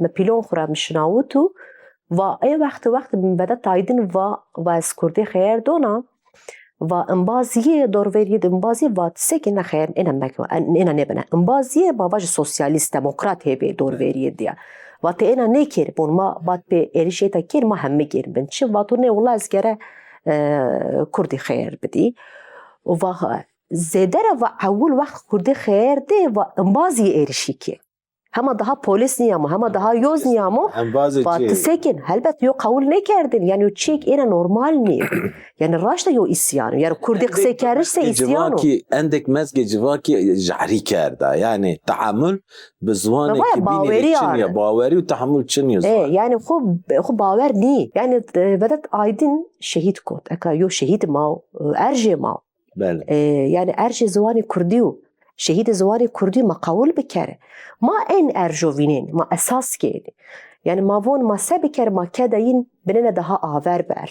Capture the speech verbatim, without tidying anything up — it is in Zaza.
Mi pîlon xwu ra mi şinawit û va ê wextî wextî mi Vedat Aydin va, va ez kurdî xeyer dona, va embazîyê dorverîyê de embazîyê va ti sekê ne xeyer êna meke, êna nêbene. Embazîyê ma vajî sosyalîst, demokrat hê bê dorverîyê de ya. Va ti êna nêkerî, bon ma bat pê êrîşê ta kerî ma heme gerîn bin. Çi? Va to nê wila ez gere e, kurdî xeyer bidî. Û va zêde ra va ewil wext kurdî xeyer dê va embazî êrîşî kê. Hema daha polîs nîyamo, hema daha yoz nîyamo. Embazê va çi? Ti sekên, helbet yo qewil nêkerdin. Yanî yo çîyêk êna normal nî. Yanî raşta yo îsyan o. Yanî kurdî qisey kerdiş se îsyan o. Endek mezgê civakî, endek mezgê civakî jehrî kerda. Yanî tehamul bi ziwanekî bînî çin ya. Bawerî û tehamul çin ya ziwan. E, yanî xwu, xwu bawer nî. Yanî e, Vedat Aydin şehîd kot. Eka yo şehîd ma o, e, erjê ma o. Belê. E, yanî erjê ziwanê kurdî yo. Şehîdê ziwanê kurdî ma qewil bikerê. Ma en erjo vînên, ma esas kênê. Yanî ma von ma se bikerê, ma keda yin binêne daha aver ber.